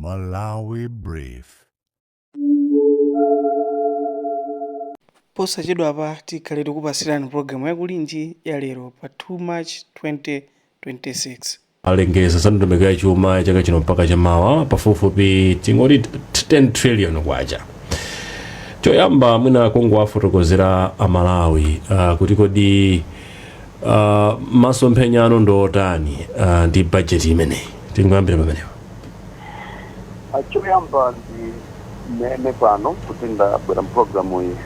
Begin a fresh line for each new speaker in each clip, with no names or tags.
Malawi Brief.
Posachedwapa tikhale tikupatsirani pulogalamu yakulinji ya lero pa 2 March 2026.
Alengeza za ndondomeko ya chuma ya chaka chino mpaka chamawa, pafupifupi tingoti 10 trillion kwacha. Choyamba mwina kungowafotokozera Amalawi kuti kodi masomphenya anu ndi otani ndi bajeti imeneyi? Tingoyambira pamenepo.
Choyamba ndi ndinene pano kuti ndabwera mpulogalamu iyi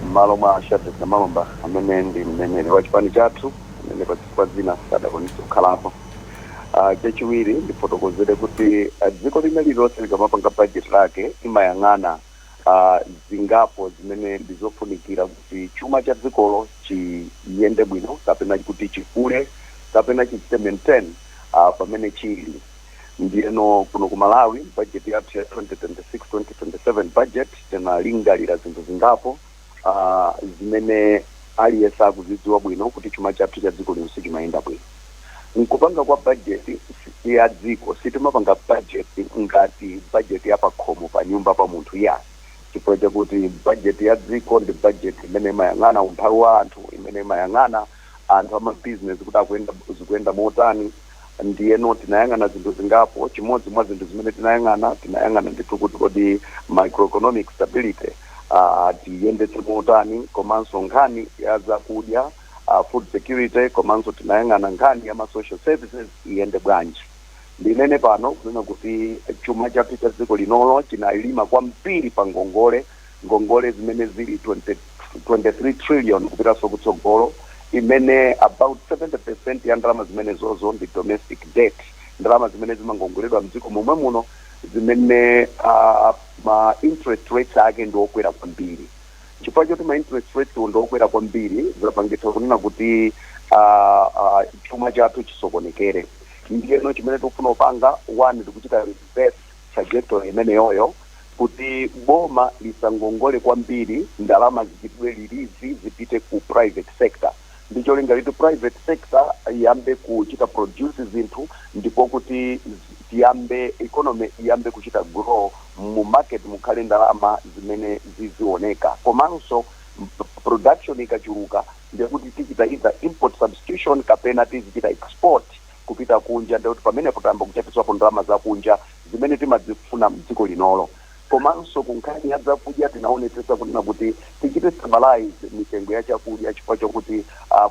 m'malo mwa Shadrack Namalomba, amene ndi mneneri wa chipani chathu, amene pa zifukwa zina sadakwanitse kukhalapo. Chachiwiri, ndifotokozere kuti dziko lina lililonse likamapanga budget lake imayang'ana zingapo zimene ndizofunikira kuti chuma cha dzikolo chiyende bwino, kapena kuti chikule, kapena chichite maintain pamene chili. Ndiyeno kuno ku Malawi, budget yathu ya 2026 2027 budget, tinalingalira zinthu zingapo zimene aliyense akuzidziwa bwino kuti chuma chathu cha dziko lino sichimayenda bwino. Nkupanga kwa budget ya dziko, sitimapanga budget ngati budget ya pakhomo pa nyumba pa munthu ya, chifukwa chakuti budget ya dziko ndi budget imene imayang'ana umphawi wa anthu, imene imayang'ana anthu amabizinesi kuti akuyenda, zikuyenda motani. Ndiyeno tinayang'ana zinthu zingapo. Chimodzi mwa zinthu zimene tinayang'ana, tinayang'ana ndithu kuti kodi microeconomic stability tiyendetse motani, komanso nkhani ya zakudya, food security, komanso tinayang'ana nkhani ya ma social services iyende bwanji. Ndinene pano kunena kuti chuma chathu cha dziko linolo chinalima kwambiri pa ngongole, ngongole zimene zili 20, 23 trillion kupitanso kutsogolo, imene about 70% ya ndalama zimenezozo ndi domestic debt, ndalama zimene zimangongoledwa mdziko momwe muno, zimene ma interest rates ake ndi okwera kwambiri. Chifukwa choti ma interest rates ndi okwera kwambiri, zapangitsa kunena kuti chuma chathu chisokonekere. Ndiyeno chimene tikufuna kupanga, one, ndikuchita reverse trajectory imeneyoyo, kuti boma lisangongole kwambiri, ndalama zichitidwe release zipite ku private sector, ndi cholinga kuti private sector iyambe kuchita produce zinthu, ndipo kuti tiyambe economy iyambe kuchita grow, mu market mukhale ndalama zimene zizioneka. Komanso production ikachuluka, ndekuti tichita either import substitution kapena tizichita export kupita kunja, ndekuti pamenepo tayamba kuchapitswapo ndalama zakunja zimene timazifuna mdziko linolo. Komanso ku nkhani ya zakudya, tinaonetsetsa kunena kuti tichite stabilize mitengo ya chakudya, chifukwa chokuti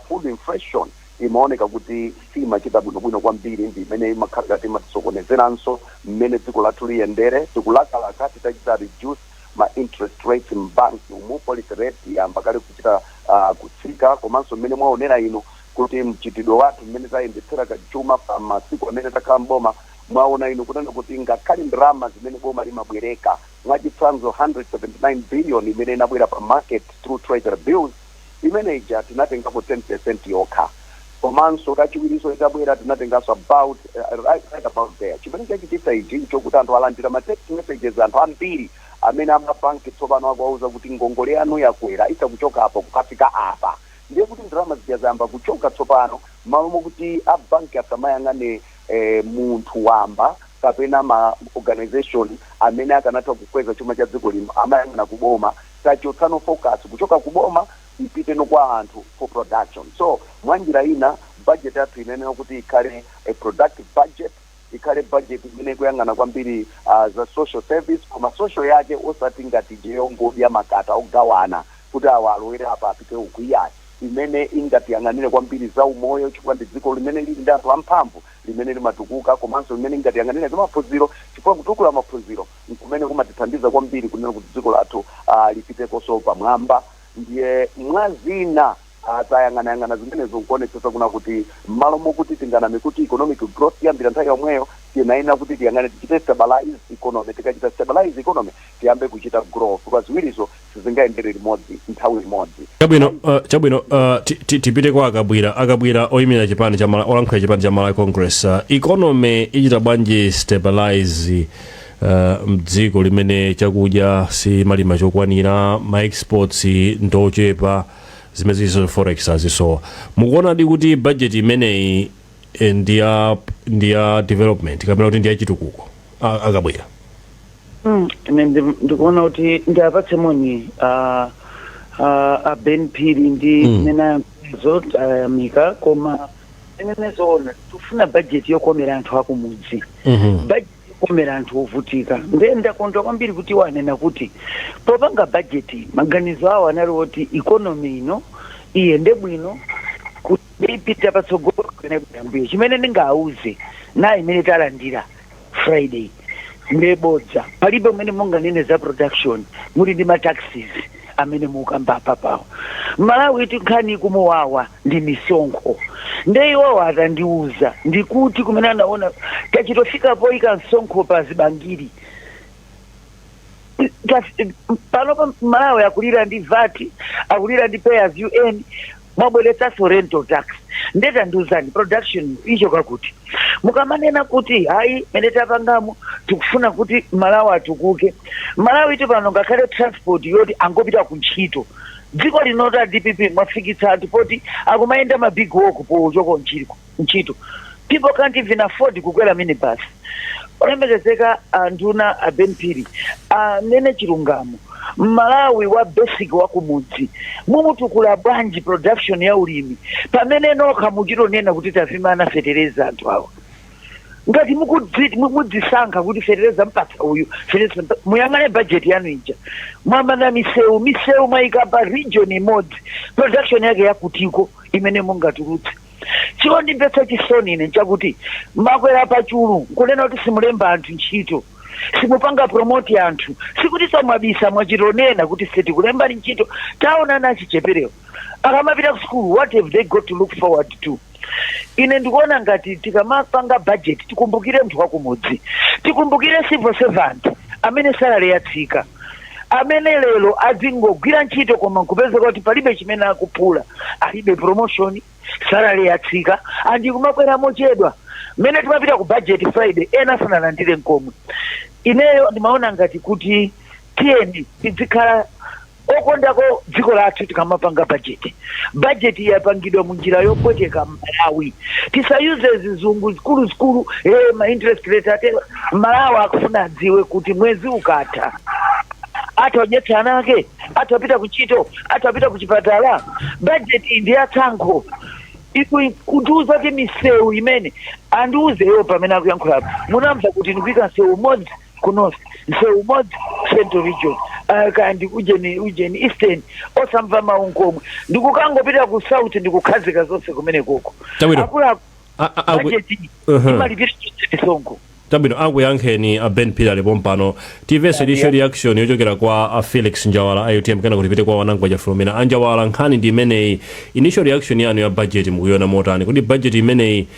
food inflation imaoneka kuti simachita bwinobwino kwambiri, ndi imene imakhala ngati imatisokonezeranso mmene dziko lathu liyendere. Tikulakalaka titachita reduce ma interest rates mbanki umu. Policy rate yamba kale kuchita kutsika. Komanso mmene mwaonera ino kuti mchitidwe wathu mmene tayendetsera kachuma pa masiku amene takhala mboma, mwaona ino kunena kuti ngakhale ndalama zimene boma limabwereka, mwachitsanzo 179 billion imene inabwera pa market through treasury bills, imene ija tinatengapo 10% yokha. Komanso kachiwiriso itabwera, tinatenganso about right about there. Chimene chachititsa ichi nchokuti anthu alandira ma text messages, anthu ambiri amene amabanki tsopano akuwauza kuti ngongole yanu yakwera, itakuchoka apa kukafika apa. Ndiye kuti ndalama zija zayamba kuchoka tsopano. Malo mokuti abanki asamayang'ane munthu wamba kapena ma organization amene akanatha kukweza chuma cha dziko lino, amayang'ana kuboma. Tachotsano focus kuchoka kuboma, ipiteno kwa anthu for production. So mwanjira ina, budget yathu ineneyo kuti ikhale a productive budget, ikhale budget imene ikuyang'ana kwambiri za social service, koma social yake osati ngati yongodya makata ogawana kuti awa alowere apa, apite uku, iyayi, imene ingatiyang'anire kwambiri za umoyo, chifukwa ndi dziko limene lili ndi anthu amphamvu limene limatukuka, komanso limene ingatiyang'anire za maphunziro, chifukwa kutukula maphunziro nkumene kumatithandiza kwambiri kunena kuti dziko lathu lipitekonso pamwamba. Ndiye mwazina tayang'anayang'ana zimenezo nkuonetsetsa kuna kuti m'malo mokuti tinganame kuti economic growth iyambira nthawi yomweyo, tinayenera kuti tiyang'ane tichite stabilize economy. Tikachita stabilize economy, tiyambe kuchita growth, kwa ziwirizo sizingayendere limodzi nthawi imodzi.
Chabwino, tipite kwa Akabwira. Akabwira, oyimira chipani cha olankhula chipani cha Malawi Congress, economy ichita bwanji stabilize mdziko limene chakudya simalima chokwanira, ma exports ndochepa, zimene zizo forex azisowa? Mukuonadi kuti budget imeneyi ndiya development kapena kuti ndiya chitukuko, Akabwira?
Ine ndikuona kuti ndiapatse moni a Ben Phiri ndi zimene ayankhulazo, ayamika, koma imene zoona tikufuna budget yokomera anthu akumudzi, budget yokomera anthu ovutika. Ndiye ndakondwa kwambiri kuti wanena kuti popanga budget maganizo awo anali oti economy ino iyende bwino, kuti ipita patsogolo kapena kuyambuyo. Chimene ndingauze nayi, imene talandira Friday ndebodza. Palibe umene munganene za production muli ndi ma taxes amene mukamba papawo. Malawi nkhani kumuwawa ndi misonkho. Nde iwowo atandiuza ndikuti kumene anaona tachitofikapo ika msonkho pa zibangiri. Panopa Malawi akulira ndi VAT, akulira ndi pay as you earn, mwabweretsanso rental tax. Ndetandiuzani, production ichoka kuti? Mukamanena kuti hayi, mene tapangamo tikufuna kuti Malawi atukuke, Malawi iti pano ngakhale transport yoti angopita ku ntchito, dziko lino a DPP mwafikitsa anthu poti akumayenda ma big walk pochoka ntchito. People can't even afford kukwera minibus. Olemekezeka anduna a Ben Phiri anene chilungamo. Malawi wa basic wa kumudzi mumutukula bwanji production ya ulimi pamene nokha muchitonena kuti tavimana fetereza anthu awa? Ngati mudzisankha kuti fetereza mpatsa uyu, fetereza muyang'ane budget yanu ija. Mwamanga misewu, misewu mwayika pa region imodzi, production yake yakutiko imene mungatulutse? Chikondimvetsa chisoni ine nchakuti makwera pachulu nkunena kuti simulemba anthu ntchito, simupanga promote anthu. Sikuti samwabisa, mwachitonena kuti sitikulembani ntchito. Taonani achicheperewo akamapita ku school, what have they got to look forward to? Ine ndikuona ngati tikamapanga budget tikumbukire munthu wakumudzi, tikumbukire civil servant amene salary yatsika, amene lero adzingogwira ntchito koma nkupezeka kuti palibe chimene akuphula, alibe promotion, salary yatsika, andi kumakwera mochedwa. Mmene timapita ku budget Friday, ena asanalandire nkomwe. Ineyo ndimaona ngati kuti tiyeni tizikhala okondako dziko lathu tikamapanga budget. Budget yapangidwa munjira yopweteka Malawi. Tisayuze zizungu zikuluzikulu, ma interest rate atero. Malawi akufuna adziwe kuti mwezi ukatha atadyetsa ana ake, atapita kuntchito, atapita kuchipatala. Budget iyi ndi yatsankho. Kutiuza kuti misewu imene andiuzeyo pamene akuyankhulapo, munamva kuti ndikuyika msewu umodzi ku north, msewu umodzi central region, kandi ujeni eastern, osamva mawu nkomwe, ndikukangopita ku south ndikukhazika zonse kumene koko.
Chabwino.
Akuluakulu, budget imalipira chonse misonkho.
Chabwino, akuyankheni a Ben Phiri alipo mpano. Timvenso initial reaction yochokera kwa a Felix Njawala a UTM, kana kuti pite kwa Wanangwa Chafulumira. Anjawala, nkhani ndi imeneyi. Initial reaction yanu ya budget mukuiona motani? Kuti budget imeneyi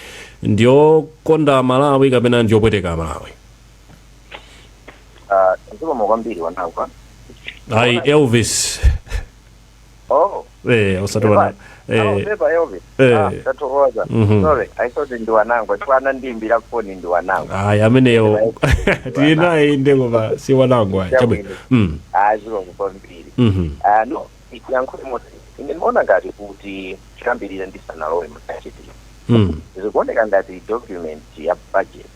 ndiyokonda Malawi kapena ndiyopweteka Malawi?
Zikomo kwambiri, Wanangwa.
Ayi, Elvis.
Oh.
Osati wana.
Oh, pepa, Elvis.
Eh.
Ah, tathokoza. Sorry, I thought ndi Wanangwa. Chifukwa ndimbira foni ndi Wanangwa.
Ayi, ameneyo tili naye inde, koma si Wanangwa. Chabwino.
Ah, zikomo kwambiri. Ah, no, yankhule moti ine ndimaona ngati kuti chiyambirire ndisanalowe mu budget, zikuoneka ngati document ya budget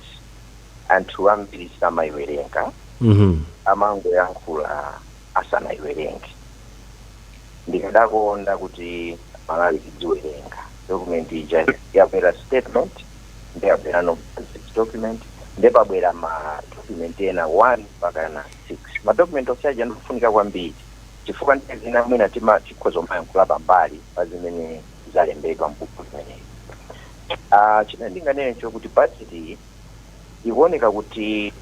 anthu ambiri samayiwerenga, amangoyankhula asanayiwerenge. Ndikadakonda kuti Malawi tidziwerenga document ija. Yabwera statement, ndeyabwera no budget document, ndepabwera ma document ena 1 mpaka na 6. Ma document onse aja ndikufunika kwambiri, chifukwa ndiye zina mwina tima tikhoza kumayankhula pambali pa zimene zalembedwa mbuku limeneli. Chimene ndinganene chokuti budget iyi ikuoneka kuti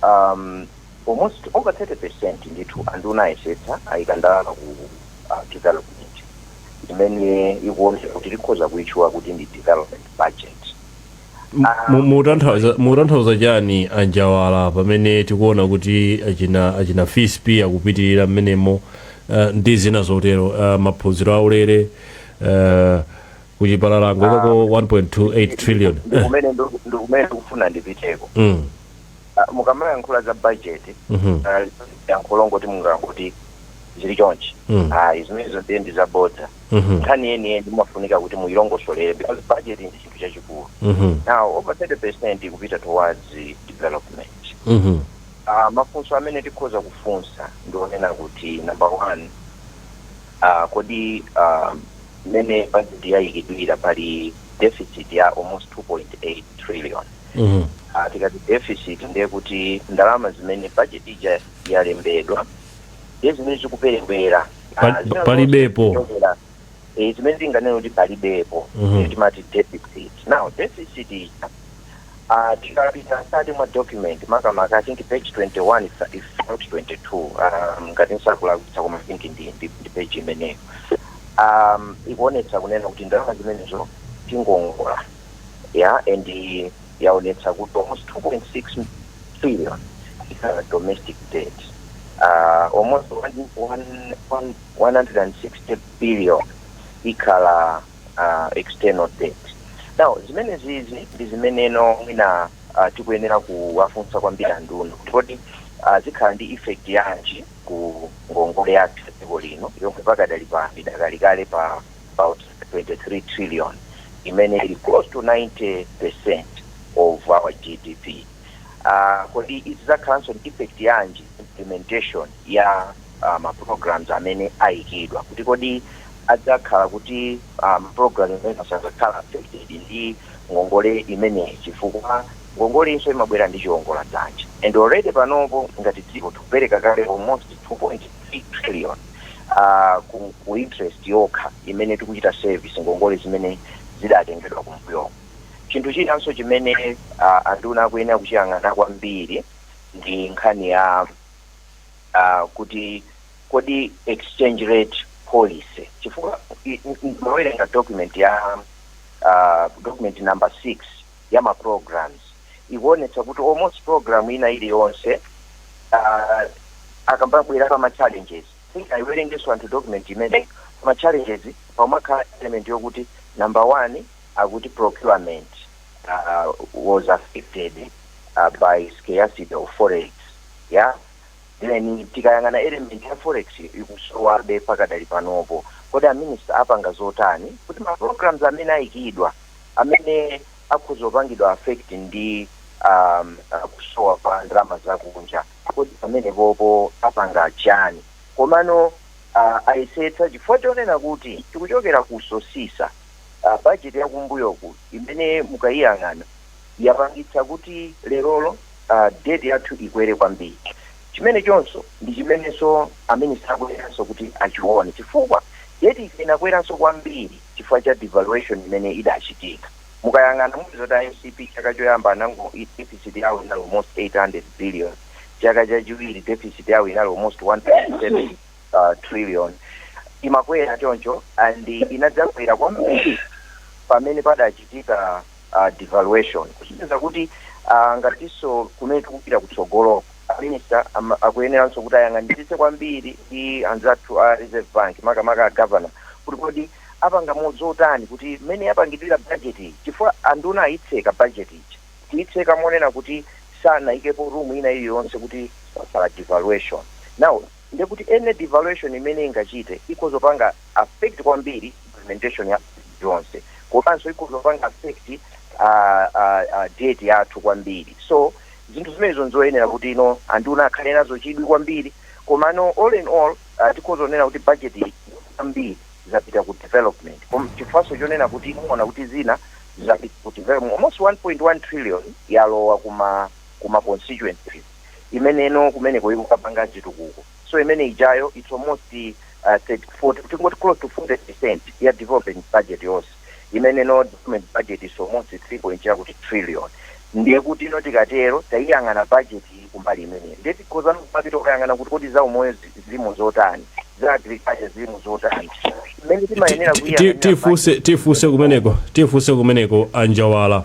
almost over 30% ndithu anduna ayesetsa ayika ndalama ku development, imene ikuoneka kuti likhoza kuitchula kuti ndi development budget.
Mutanthauza chani, Anjawala, pamene tikuona kuti achina FISP akupitirira mmenemo, ndi zina zotero, maphunziro aulere, kuchipalalango kako 1.28 trillion?
Ndikumene ndikufuna ndipiteko. Mukamayankhula za budget, yankhulo ngoti mungangoti zili chonchi, ayi, zimenezo ndiye ndi zabodza. Nkhani yeniyeni mumafunika kuti muyilongosolere, because budget ndi chinthu chachikulu. Now, over 30% ikupita towards development. Mafunso amene tikhoza kufunsa ndionena kuti, number one, kodi mmene budget yayikidwira pali deficit ya almost 2.8 trillion? Tikati deficit, ndiye kuti ndalama zimene budget ija yalembedwa ndiye zimene zikuperekwera. Zina
Palibepo.
zonse zimene tinganene kuti palibepo. Timati deficit. Now deficit ija, tikapita mkati mwa document, makamaka I think page 21, if not 22, ngati nsakulakwitsa, koma I think ndi page imeneyo, ikuonetsa kunena kuti ndalama zimenezo tingongola, yeah, and yaonetsa kuti almost 2.6 trillion ikhala domestic debt, almost 160 billion ikhala external debt. Now zimene zizi ndi zimeneno mwina tikuyenera kuwafunsa kwambiri anduna kuti kodi zikhala ndi effect yanji ku ngongole yathu ya dziko lino, yomwe pakadali pano idakalikale pa about 23 trillion, imene ili close to 90% of our GDP. Kodi izidzakhalanso ndi effect yanji implementation ya ma programs amene ayikidwa, kuti kodi adzakhala kuti program imene asadzakhala affected ndi ngongole imeneyi? Chifukwa ngongole inso imabwera ndi chiwongola dzanja, and already panopo ngati dziko tikupereka kale almost 2.3 trillion ku interest yokha imene tikuchita service ngongole zimene zidatengedwa kumbuyoko. Chinthu chinanso chimene anduna akuyenera kuchiyang'ana kwambiri ndi nkhani ya kuti kodi exchange rate policy, chifukwa mawerenga document ya document number 6 ya ma programs, ikuonetsa kuti almost program ina iliyonse akambabwera pa ma challenges, think ayiwerengeso anthu document imene, pa ma challenges pamakhala element yokuti number one akuti procurement was affected by scarcity of forex, yeah. Then tikayang'ana element ya forex ikusowabe pakadali panopo. Kodi a minister apanga zotani kuti ma programs amene ayikidwa, amene akhoza kupangidwa affect ndi kusowa kwa ndalama zakunja, kodi pamenepopo apanga chani? Komano ayesetsa, chifukwa chonena kuti tikuchokera ku sosisa budget yakumbuyoku imene mukayiyang'ana yapangitsa kuti lerolo debt yathu ikwere kwambiri. Chimene chonso ndi chimenenso amene sakweranso kuti achione, chifukwa debt inakweranso kwambiri chifukwa cha devaluation imene idachitika. Mukayang'ana mupeza kuti MCP chaka choyamba anango deficit yawo inali almost 800 billion, chaka chachiwiri deficit yawo inali almost 1.7 trillion. Imakwera choncho and inadzakwera kwambiri pamene padachitika devaluation, kusonyeza kuti ngatinso kumene tikupita kutsogoloko, a minister akuyeneranso kuti ayang'anitsitse kwambiri ndi anzathu a Reserve Bank, makamaka a governor, kuti kodi apanga zotani kuti mmene yapangidwira budget iyi, chifukwa anduna ayitseka budget ija, tiyitseka monena kuti sanayikepo room ina iliyonse kuti pasala devaluation. Now ndekuti any devaluation imene ingachite ikhozopanga affect kwambiri implementation ya yonse, komanso ikhozopanga affect debt yathu kwambiri. So zinthu zimenezo nzoyenera kuti ino anduna akhale nazo chidwi kwambiri. Komano all in all, tikhozonena kuti budget kwambiri zapita ku development, chifukwanso chonena kuti muona kuti zina zapita ku development, almost 1.1 trillion yalowa kuma constituencies imeneno kumeneko ikukapanga chitukuko. So imene ijayo it's almost 30, 40, tingoti close to 40% ya development budget yonse, imeneno development budget is almost 3 point chakuti trillion. Ndiye kuti ino tikatero tayiyang'ana budget iyi kumbali imeneyo, ndiye tikhozano kumapita kukayang'ana kuti kodi za umoyo zilimo zotani, za agriculture zilimo zotani, imene timayenera kuyang'anira.
Tifunse kumeneko anjawala.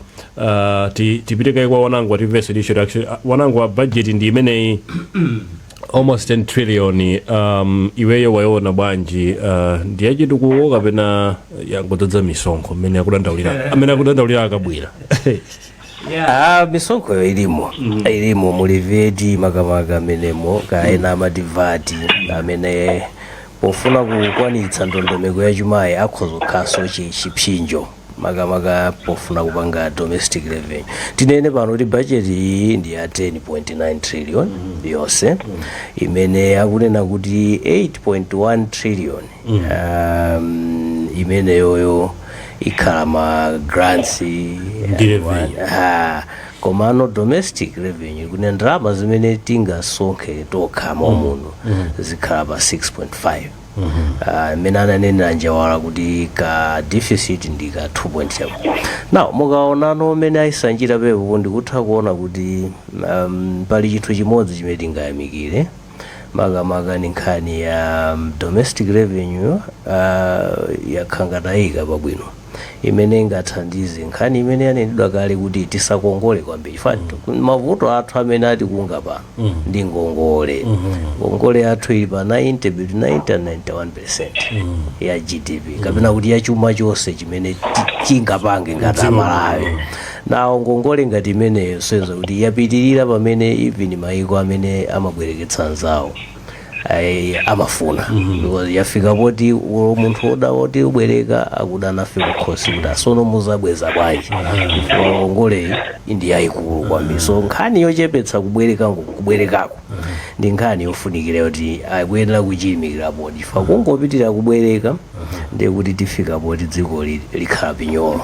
Tipite kaye kwa Wanangwa, timvese dicho reaction. Wanangwa, budget ndi imeneyi, almost 10 trillion, iweyo wayiona bwanji? Ndi yachitukuko kapena yangodzadza misonkho mmene akudandaulira, amene akudandaulira akabwera?
Ah, misonkhoyo ilimo, ilimo, muli VAT makamaka amenemo, kaena amati VAT, amene pofuna kukwanitsa ndondomeko yachumayi akhoza kukhalanso chipsinjo. Makamaka pofuna kupanga domestic revenue, tinene pano kuti budget iyi ndi ya 10.9 trillion yonse, imene akunena kuti 8.1 trillion imeneyoyo ikhala ma grants
Ndi revenue.
Ha, komano domestic revenue, kune ndalama zimene tingasonkhe tokha muno, zikhala pa 6.5, imene ananenera Njawala kuti ka deficit ndi ka 2.7. Now mukaonano mmene ayisanjira pepo, ndikutha kuona kuti pali chinthu chimodzi chimene tingayamikire, makamaka ni nkhani ya domestic revenue yakhangatayika pabwino, imene ingathandize nkhani imene yanenedwa kale kuti tisakongole kwambiri. Mavuto athu amene atikunga pano ndi ngongole. Ngongole yathu ili pa 90, between 90 and 91% ya GDP, kapena kuti ya chuma chonse chimene chingapange ngati Amalawi. Nawo ngongole ngati imeneyo senza kuti yapitirira pamene even maiko amene amabwereketsa anzawo amafuna, because yafika poti ulo munthu woda woti ubwereka akuda nafe kukhosi kuti asono muzabweza bwanji, chifukwa ngongoleyi ndi yayikulu kwambiri. So nkhani yochepetsa kubwereka, kubwerekako ndi nkhani yofunikira kuti akuyenera kuchiyimikira poti, chifukwa kungopitira kubwereka ndiye kuti tifika poti dziko likhala pinyolo.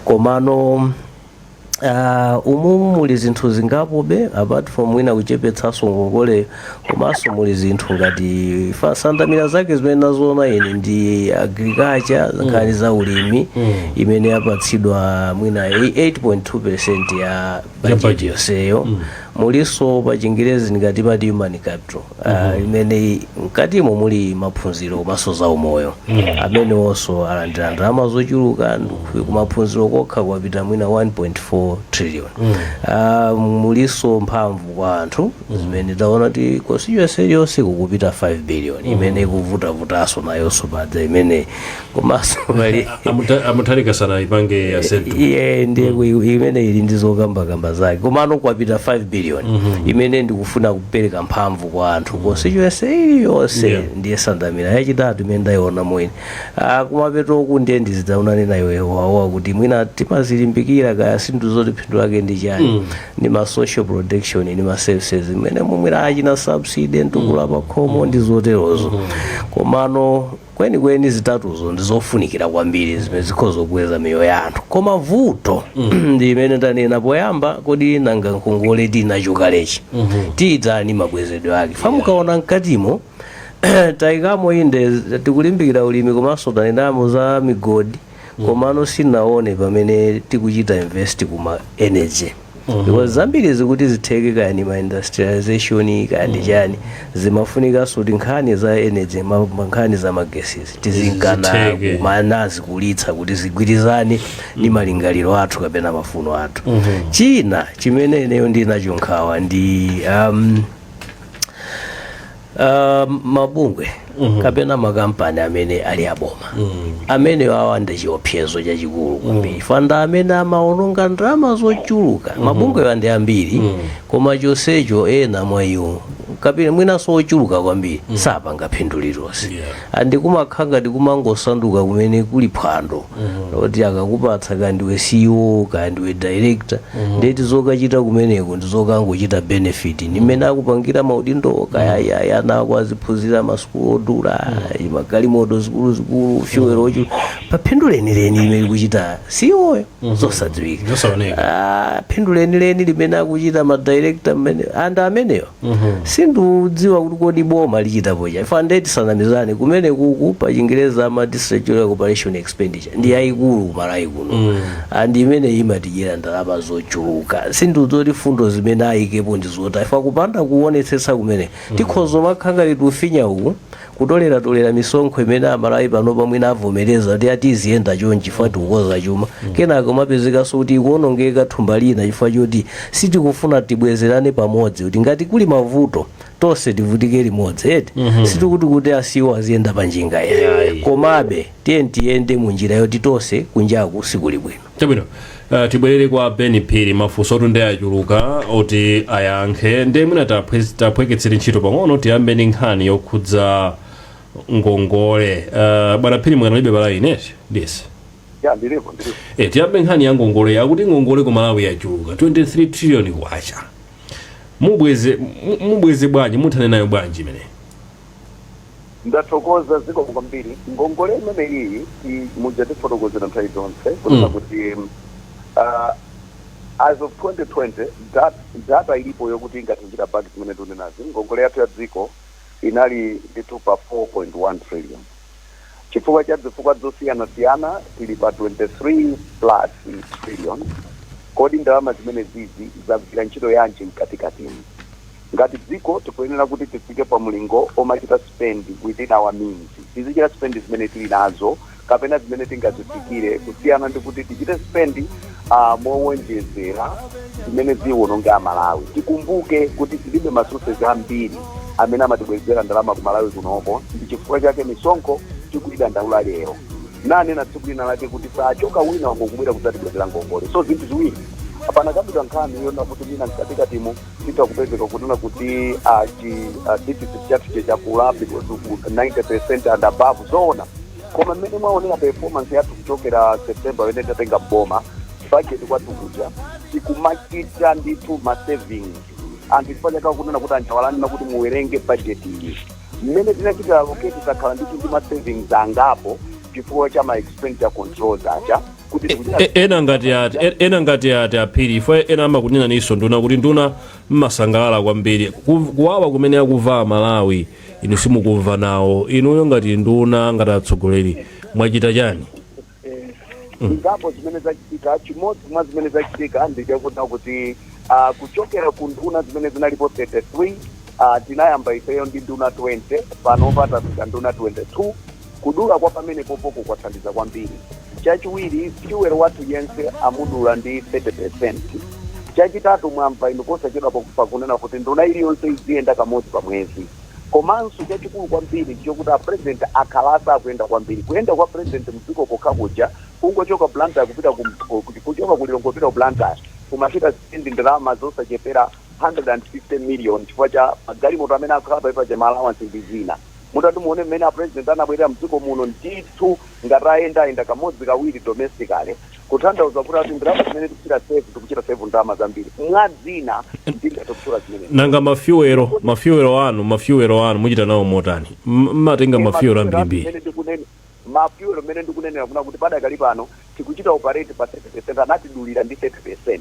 Komano umu muli zinthu zingapobe apart from mwina kuchepetsanso ngongole, komanso muli zinthu ngati sandamira zake zimene nazoona ine ndi agriculture, nkhani za ulimi, imene yapatsidwa mwina 8.2% ya budget
budget.
yonseyo. Mulinso pa Chingerezi ndingati pati human capital, imene mkatimo muli maphunziro komanso za umoyo, amene onso alandira ndalama zochuluka. Kumaphunziro kokha kwapita mwina 1.4 trillion. Mulinso mphamvu kwa anthu, zimene taona kuti constituency iliyonse kukupita 5 billion, imene ikuvutavutanso nayonso padza imene, komanso pali
Amutharika sana ipange asetu.
Iye ndiye imene ili ndi zokambakamba zake, komano kwapita 5 billion imene ndikufuna kupereka mphamvu kwa anthu constituency iliyonse. Ndiye sandamira yachitatu imene ndayiona mwini. Kumapetoku ndiye ndizidzaonane nayo wawa kuti mwina timazilimbikira kaya sinthu zoti phindu lake ndi chani, ndi ma social protection ndi ma services imene mumwira achina subsidy, mtukula pakhomo ndi zoterozo. Komano kwenikweni zitatuzo ndi zofunikira kwambiri zimene zikhoza kukweza miyoyo ya anthu. Koma vuto ndi imene tanena poyamba, kodi nanga ngongole tinacho kalechi tiyitani mabwezedwe ake? Famukaona mkatimo tayikamo, inde tikulimbikira ulimi, komanso tanenamo za migodi, komano sinaone pamene tikuchita invest kuma energy, because zambiri zikuti zitheke, kaya ni ma industrialization kaya ndi chani, zimafunikanso kuti nkhani za energy, nkhani za magesizi tizinkana
Zitheke.
kumanazikulitsa kuti zigwirizane ndi malingaliro athu kapena mafuno athu. China chimene ineyo ndinacho nkhawa ndi mabungwe kapena makampani amene ali aboma, amene awa ndi chiopsezo chachikulu kwambiri, fanda amene amaononga ndalama zochuluka. Mabungwe ndi ambiri, koma chonsecho ena mwa iwo kapena mwinanso ochuluka kwambiri sapanga phindu lililonse. Andi kumakhala ngati kumangosanduka kumene kuli phwando loti akakupatsa kaya ndiwe CEO kaya ndiwe director, ndeti zokachita kumeneko ndi zokangochita benefit ndi mmene akupangira maudindo, kaya ya ana ako aziphunzira masukulu odula, magalimoto zikuluzikulu, fuel ochu, pa phindu lenileni limene likuchita CEO yo zosadziwika.
Zosaoneka.
Ah, phindu lenileni limene akuchita ma director mmene anda ameneyo sindiudziwa kuti kodi boma lichitapo cha ifa. Ndeti sanamizane kumene kuku pa Chingereza amati statutory corporation expenditure ndi yayikulu kumalawi kuno, andi imene imatidyera ndalama zochuluka. Sindiudzoti fundo zimene ayikepo ndi zota ifa kupanda kuonetsetsa kumene tikhoza makhala ngati tufinya uku kutoleratolera misonkho imene Amalawi pano pamwina avomereza kuti atiziyenda chonchi chifukwa tikukoza chuma, kenaka umapezekanso kuti ikuonongeka thumba lina chifukwa choti sitikufuna tibwezerane pamodzi, kuti ngati kuli mavuto tonse tivutike limodzi eti. Sitikuti kuti asiwo aziyenda pa njinga ya, komabe tiye tiyende mu njira yoti tonse kunjaku sikuli bwino.
Chabwino, tibwerere kwa Ben Phiri. Mafunso otu ndi achuluka oti ayankhe, ndiye mwina taphweketsere ntchito pang'ono, tiyambe ndi nkhani yokhudza ngongole. Bwana Phiri, mwanalibe pa line eti ndisi?
Ya, ndilipo, ndilipo.
Tiyambe nkhani ya ngongole, yakuti ngongole ku Malawi yachuluka, 23 trillion kwacha. Mubweze bwanji? Muthane nayo bwanji imene?
Ndathokoza, zikomo kwambiri. Ngongole imene iyi muja tifotokozera nthawi zonse kunena kuti as of 2020, data ilipo yokuti ingati back zimene tikunenazi, ngongole yathu ya dziko inali ndithu pa 4.1 trillion. Chifukwa cha zifukwa zosiyanasiyana tili pa 23 plus trillion. Kodi ndalama zimene zizi zagwira ntchito yanji mkatikatimu? Ngati dziko tikuyenera kuti tifike pa mlingo omachita spend within our means, tizichita spend zimene tili nazo kapena zimene tingazifikire, kusiyana ndi kuti tichite spend mowonjezera zimene ziwononge Amalawi. Tikumbuke kuti tilibe ma sources ambiri amene amatibwezera ndalama ku Malawi kunoko. Ndi chifukwa chake misonkho tikuyidandaula lero. Nanena tsiku lina lake kuti sachoka wina wangokubwera kudzatibwezera ngongole. So zinthu ziwiri apana kabidwa nkhani yona kuti mina mkatikatimu titha kupezeka kunena kuti deficit chathu chakula because 90% and above, zoona. Koma mmene mwaonera performance yathu kuchokera September wene tatenga boma, budget kwathu kuja tikumachita ndithu ma savings. Anthu chifukwa chake kunena kuti anchawalanina kuti muwerenge budget iyi mmene tinachita allocate, takhala ndithu ndi ma savings angapo chifukwa cha ma expenditure controls aja kuti tikuchita.
Ena ngati ati aphiri ifo, ena amakunena niso nduna kuti nduna mmasangalala kwambiri. Kuwawa kumene akuva Malawi inu simukumva nawo. Inuyo ngati nduna, ngati atsogoleri, mwachita chani?
Zingapo zimene zachitika. Chimodzi mwa zimene zachitika ndichakuti kuti kuchokera ku nduna zimene zinalipo 33, tinayamba ifeyo ndi nduna 20, panopa tafika nduna 22. Kudula kwa pamene popoko kwathandiza kwambiri. Chachiwiri, fuel wathu yense amudula ndi 30. Chachitatu, mwamva inu posachedwa pakunena kuti nduna iliyonse iziyenda kamodzi pa mwezi. Komanso chachikulu kwambiri chokuti a president akhalasa akuyenda kwambiri. Kuyenda kwa president mdziko kokha kuja, kungochoka Blantyre kupita kuchoka ku Lilongwe kupita ku Blantyre, kumachita spend ndalama zosachepera 150 million chifukwa cha magalimoto amene akhala paipa, ma allowance ndi zina. Mutati muone mmene a president anabwerera mdziko muno, ndithu ngati ayendayenda kamodzi kawiri domestically, kutanthauza kuti ati ndalama zimene tikuchita save, tikuchita save ndalama zambiri. Mwa zina ndingathe kutchula zimene.
Nanga ma fuel anu muchita nawo motani? Mmatenga ma fuel ambirimbiri.
Ma fuel mmene ndikunenera kuna kuti padakali pano tikuchita operate pa 30%, anatidulira ndi 30.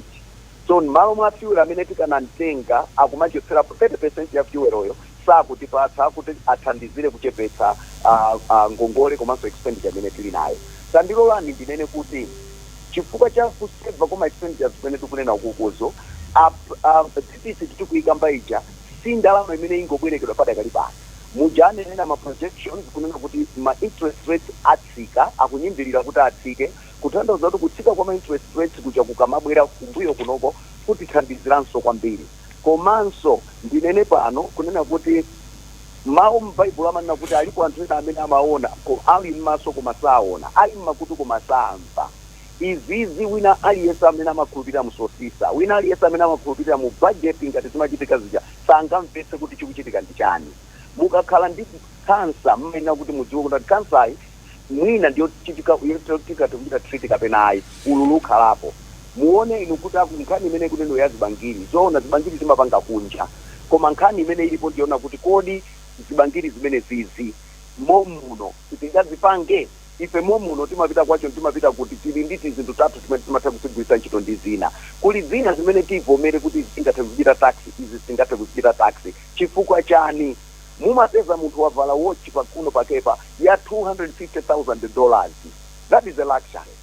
So m'malo mwa fuel amene tikanamtenga, akumachotsera 30% ya fuel oyo, sakutipatsa kuti athandizire kuchepetsa ngongole komanso expenditure imene tili nayo. Tandilolani ndinene kuti chifukwa cha kuseva kwa expenditures kumene tikunena ukukuzo, deficit tikuyikamba ija si ndalama imene ingobwerekedwa padakali pano. Muja anenera ma projections kunena kuti ma interest rates atsika, akunyimbirira kuti atsike, kutanthauza kuti kutsika kwa ma interest rates kuja kukamabwera kumbuyo kunoko kutithandiziranso kwambiri. Komanso ndinene pano kunena kuti mawu m'Baibulo amanena kuti alipo anthu ena amene amaona ali m'maso koma saona, ali m'makutu koma samva. Izizi wina aliyense amene amakhulupirira mu sosisa, wina aliyense amene amakhulupirira mu budget ngati zimachitika zija, sangamvetse kuti chikuchitika ndi chani. Mukakhala ndi kansa, mmayenera kuti mudziwe kuti kansayi mwina ndiyo tikati kuchita treat kapena ayi, ululu ukhalapo. Muone inu kuti aku nkhani imene ikuneno ya zibangiri, zoona zibangiri timapanga kunja, koma nkhani imene ilipo ndiona kuti kodi zibangiri zimene zizi momuno sitingazipange ife? Momuno timapita kwacho, timapita kuti tili ndi tizinthu tathu timene timatha kuzigwiritsa ntchito ndi zina. Kuli zina zimene tivomere kuti zingathe kuchita tax, izi sitingathe kuzichita tax. Chifukwa chani? Mumapeza munthu wavala watch pakuno pakepa ya $250,000, that is a luxury,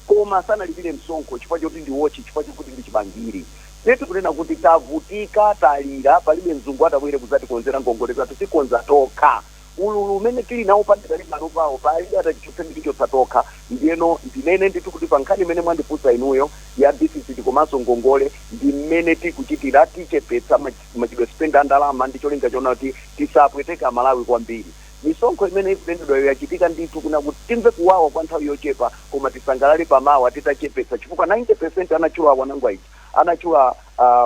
koma sanalipire msonkho chifukwa choti ndi watch, chifukwa chokuti ndi chibangiri. Tetu kunena kuti tavutika, talira, palibe mzungu atabwere kuzatikonzera ngongole zathu, tikonza tokha. Ululu umene tili nawo padakali pano pawo palibe atachichotse, nditichotsa tokha. Ndiyeno ndinene ndithu kuti pa nkhani imene mwandifunsa inuyo ya deficit komanso ngongole, ndi mmene tikuchitira, tichepetsa machidwe spend a ndalama ndi cholinga choona kuti tisapweteka Malawi kwambiri. Misonkho imene ikunenedwayo yachitika ndithu kuna kuti timve kuwawa kwa nthawi yochepa, koma tisangalale pamawa titachepetsa, chifukwa 90% anachula wanangwa ija, anachula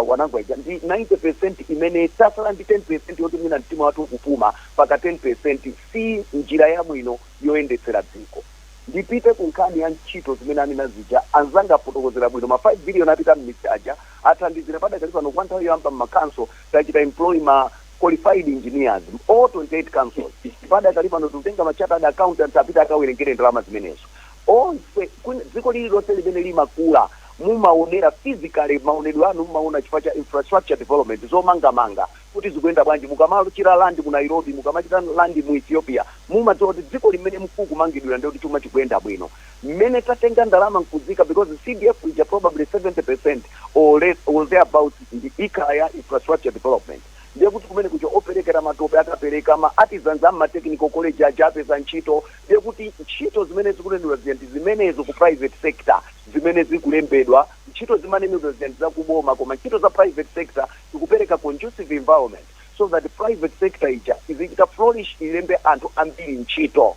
wanangwa ija ndi 90% imene tasala ndi 10% yoti mwina mtima wathu ukupuma paka 10%. Si njira yabwino yoyendetsera dziko. Ndipite ku nkhani ya ntchito zimene anena zija. Anzanga afotokozera bwino. Ma 5 billion apita m'midzi aja athandizira. Padakali pano, kwa nthawi yoyamba, m'makanso tachita employ ma qualified engineers, all 28 councils. Padakali pano tikutenga ma chartered accountants, apita akawerengere ndalama zimenezo onse. Dziko lililonse limene limakula mumaonera physically, maonedwe anu mumaona chifukwa cha infrastructure development, zomangamanga kuti zikuyenda bwanji. Mukamachita land ku Nairobi, mukamachita land mu Ethiopia, mumadziwa kuti dziko limene mukumangidwira ndi kuti chuma chikuyenda bwino. Mmene tatenga ndalama nkuzika, because CDF ija probably 70% or less or thereabout ndi ikhala ya infrastructure development, ndiye kuti kumene kuja operekera matope akapereka, ma artisans ama technical college aja apeza ntchito. Ndiye kuti ntchito zimene zikulembedwa zija ndi zimenezo ku private sector. Zimene zikulembedwa, ntchito zimanenedwa zija ndi zakuboma, koma ntchito za private sector zikupereka conducive environment so that private sector ija izichita flourish, ilembe anthu ambiri ntchito.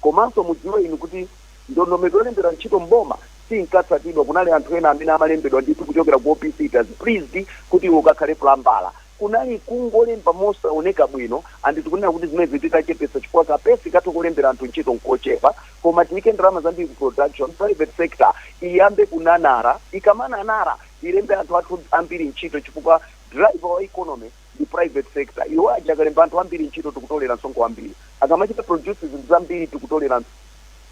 Komanso mudziwe inu kuti ndondomeko yolembera ntchito mboma sinkatsatidwa. Kunali anthu ena amene amalembedwa ndithu kuchokera ku OPC, it has pleased kuti iwe ukakhale plambala. Kunali kungolemba mosaoneka bwino, and tikunena kuti zimene titachepetsa, chifukwa kapesi kathu kulembera anthu ntchito nkochepa, koma tiyike ndalama zambiri ku production, private sector iyambe kunanara. Ikamananara, ilembe anthu athu ambiri ntchito, chifukwa driver wa economy ndi private sector. Iwo aja akalemba anthu ambiri ntchito, tikutolera msonkho ambiri. Akamachita produce zinthu zambiri, tikutolera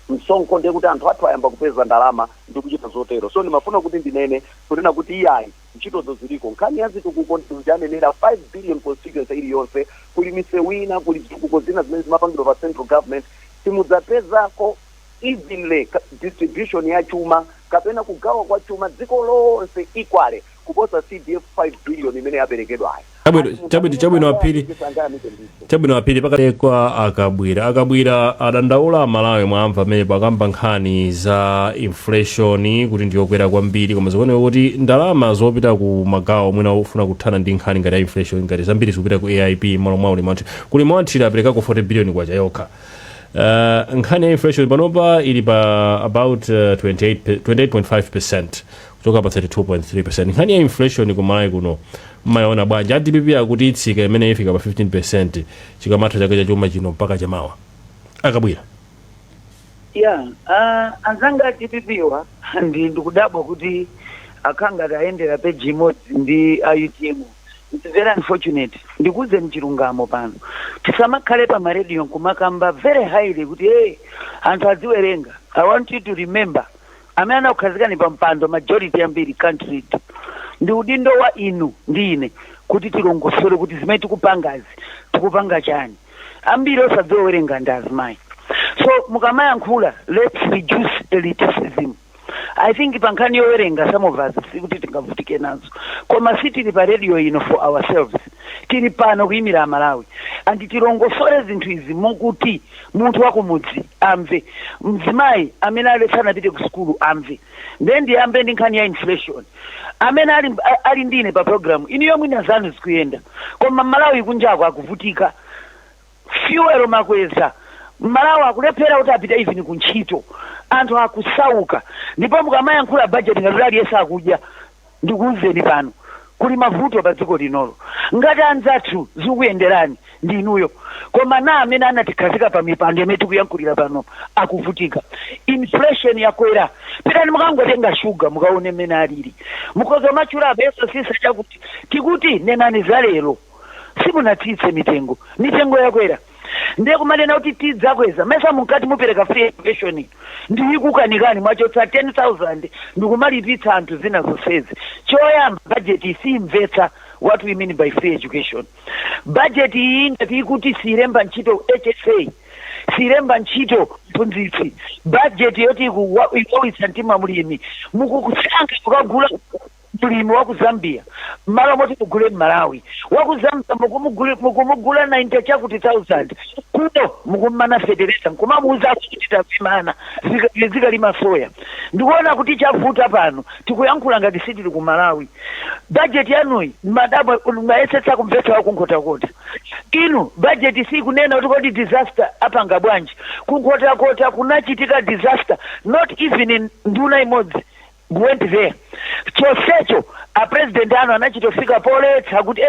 msonkho. Ndiye kuti anthu athu ayamba kupeza ndalama ndi kuchita zotero. So ndimafuna kuti ndinene kunena kuti iyayi, ntchitozo ziliko. Nkhani ya zitukuko ndijanenera, 5 billion constituency iliyonse, kuli misewu ina, kuli zitukuko zina zimene zimapangidwa pa central government. Simudzapezako evenly distribution ya chuma kapena kugawa kwa chuma dziko lonse equally kuposa CDF 5 billion imene yaperekedwayo.
Chabwino, Aphiri. Chabwino, Aphiri. Pakati kwa Akabwira, Akabwira adandaula Malawi. Mwamva amene pakamba nkhani za inflation kuti ndiyokwera kwambiri, koma zikuoneka kuti ndalama zopita ku magawo mwina ofuna kuthana ndi nkhani ngati ya inflation, ngati zambiri zikupita ku AIP malo mwa ulimi. Kulima wanthira aperekako 40 billion kwacha yokha. Nkhani ya inflation panopa ili pa about 28.5% kuchoka pa 32.3%. Nkhani ya inflation kumalawi kuno mmayiona bwanji? A DPP akuti itsika, imene ifika pa 15% chikamatha chaka chachuma chino mpaka chamawa. Akabwira.
Ya, anzanga a DPP wa ndikudabwa kuti akhanga tayendera peji imodzi ndi a UTM. It's very unfortunate. Ndikuwuzeni chilungamo pano, tisamakhale pa marediyo nkumakamba very highly kuti, hey, anthu adziwerenga. I want you to remember, amene anakukhazikani pa mpando, majority ambiri can't read. Ndi udindo wa inu ndi ine kuti tilongosole kuti zimene tikupangazi tikupanga chani. Ambiri osadziwa werenga ndi azimayi. So mukamayankhula, let's reduce elitism. I think pa nkhani yowerenga, some of us sikuti tingavutike nazo, koma sitili pa radio ino for ourselves, tili pano kuyimira Amalawi, and tilongosole zinthu izi mukuti munthu wakumudzi amve, mzimayi amene ali sanapite ku sukulu amve. Then ndiyambe ndi nkhani ya inflation. Amene ali ndine pa program iniyo, mwina zanu zikuyenda, koma Malawi kunjako akuvutika. Fuel makweza, Malawi akulephera kuti apite even ku ntchito, anthu akusauka. Ndipo mukamayankhula budget ngati aliyense akudya, ndikuwuzeni pano kuli mavuto pa dziko linolo. Ngati anzathu zikuyenderani ndi inuyo, koma na amene anatikhazika pa mipando imene tikuyankhulira pano akuvutika. Inflation yakwera. Pitani mukangotenga shuga, mukaone mmene alili. Mukhoza machula apeso sisa chakuti tikuti nenani za lero, simunatsitse mitengo, mitengo yakwera. Ndiye kumanena kuti tidzakweza, mesa munkati mupereka free education? Ndiyikukanikani, mwachotsa 10,000 ndikumalipitsa anthu zina zonsezi. Choyamba, budget simvetsa what we mean by free education. Budget iyi ngati ikuti siyilemba ntchito HSA, siyilemba ntchito mphunzitsi, budget yoti ikuwawitsa mtima mlimi, mukukusankha kukagula mlimi wa ku Zambia malo moti mugule Mmalawi wa ku Zambia. Mukumugula 90 chakuti thousand, kuno mukumana fetereza, nkumamuuza kuti tavimana zikalima soya. Ndikuona kuti chavuta pano, tikuyankhula ngati sitili ku Malawi. Budget yanuyi, madabwa, mayesetsa kumvetsa wakunkhotakota inu. Budget sikunena kuti kodi disaster apanga bwanji. Kunkhotakota kunachitika disaster, not even in nduna imodzi. Went there. Chonsecho a president anu anachitofika poletsa kuti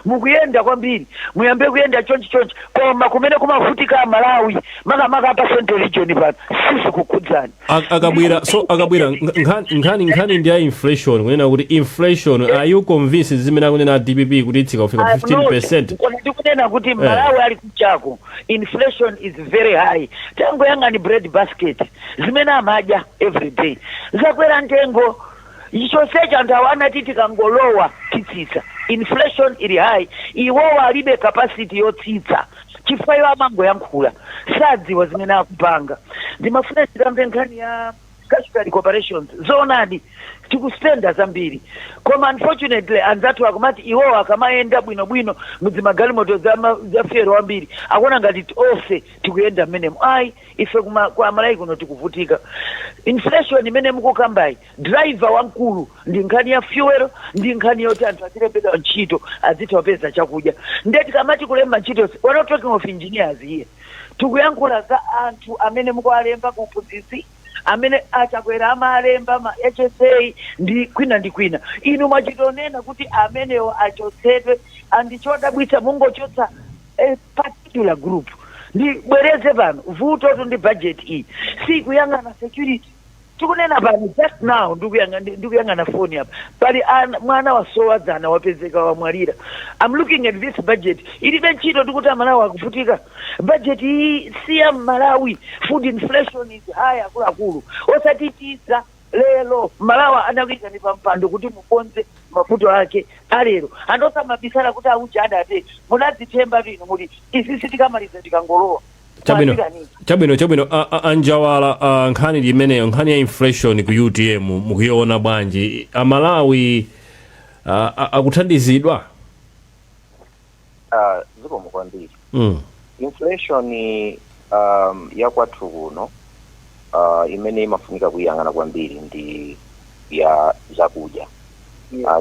mukuyenda kwambiri, muyambe kuyenda chonchi chonchi. Koma kumene kumavutika Malawi, makamaka pa Central Region pano, sizikukhudzani.
Akabwera, so akabwera, nkhani ndi ya inflation, kunena kuti inflation, are you convinced zimene akunena DPP kuti itsika kufika 15%?
Kona ndikunena kuti Malawi ali kuchako, inflation is very high. Tangoyang'ani bread basket zimene amadya every day, zakwera mtengo. Chonsecho anthu awo anati tikangolowa titsitsa. Inflation ili high. Iwowo alibe capacity yotsitsa chifukwa iwo amangoyankhula, sadziwa zimene akupanga. Ndimafuna ndikamve nkhani ya casualty corporations. Zoonadi, tikuspenda zambiri, koma unfortunately anzathu akumati iwowo akamayenda bwinobwino mudzimagalimoto za fuel wambiri, akuona ngati onse tikuyenda mmenemo. Ayi, ife kwa Malawi kuno tikuvutika. Inflation imene mukukambayi, driver wamkulu ndi nkhani ya fuel, ndi nkhani yoti anthu azilembedwa ntchito, azitha kupeza chakudya. Ndiye tikamati kulemba ntchito, we're not talking of engineers here. Tikuyankhula za anthu amene mukuwalemba ku uphunzitsi, amene aChakwera amalemba ma HSA ndi kwina ndi kwina. Inu mwachitonena kuti amenewo achotsedwe. Andichodabwitsa, mungochotsa a particular group. Ndibwereze pano, vutotu ndi budget iyi sikuyang'ana security. Tikunena pano, just now ndikuyang'ana foni apa, pali mwana wasowa, dzana wapezeka wamwalira. I'm looking at this budget, ilibe ntchito. Tikuti Amalawi akuvutika, budget iyi siya Malawi. Food inflation is high, akuluakulu, osatitiza lero. Malawi anakuyikani pa mpando kuti mukonze mavuto ake alero. Anthu osamabisala kuti auja adate munadzithemba bwino, muli izi sitikamaliza tikangolowa.
Chabwino.
Mwazikaniza.
Chabwino. Anjawala, nkhani ndi imeneyo, nkhani ya inflation ku UTM mukuiona bwanji? Amalawi akuthandizidwa?
Zikomo kwambiri. Inflation yakwathu kuno, imene imafunika kuyang'ana kwambiri ndi ya zakudya,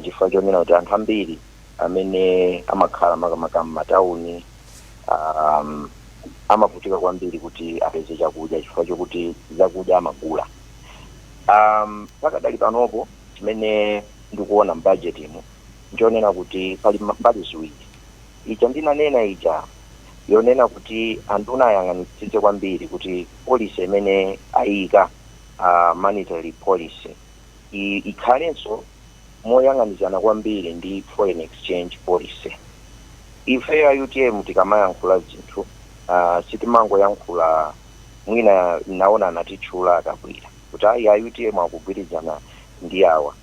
chifukwa chonena kuti anthu ambiri amene amakhala makamaka m'matawuni amavutika kwambiri kuti apeze chakudya chifukwa chokuti zakudya amagula. Pakadali panopo chimene ndikuona m'budget imo nchonena kuti pali mbali ziwiri. Ija ndinanena ija yonena kuti anduna ayang'anitsitse kwambiri kuti policy imene ayika, monetary policy, ikhalenso moyang'anizana kwambiri ndi foreign exchange policy. Ife a UTM tikamayankhula zinthu, sitimangoyankhula. Mwina naona anatitchula akabwira kuti ayi, a UTM akugwirizana ndi awa.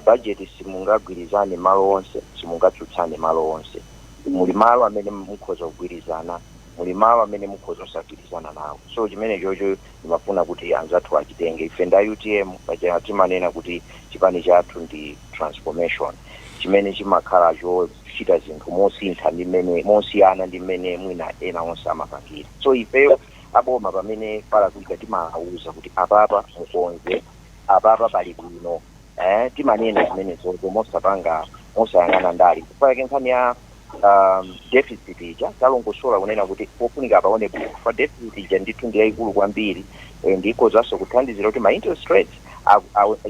Budget simungagwirizane malo onse, simungatsutsane malo onse. Muli malo amene mukhoza kugwirizana, muli malo amene mukhoza kusagwirizana nawo. So chimene chocho ndimafuna kuti anzathu achitenge. Ife nda UTM paja timanena kuti chipani chathu ndi transformation, chimene chimakhala chochita zinthu mosintha ndi mmene, mosiyana ndi mmene mwina ena onse amapangira. So ifeyo aboma pamene palakwika timawauza kuti apapa mukonze, apapa pali bwino. Timanena zimenezozo mosapanga, mosayang'ana ndali. Chifukwa yake nkhani ya deficit ija talongosola kunena kuti pofunika apaone bwino, chifukwa deficit ija ndithu ndi yayikulu kwambiri, ndikozanso kuthandizira kuti ma interest rates,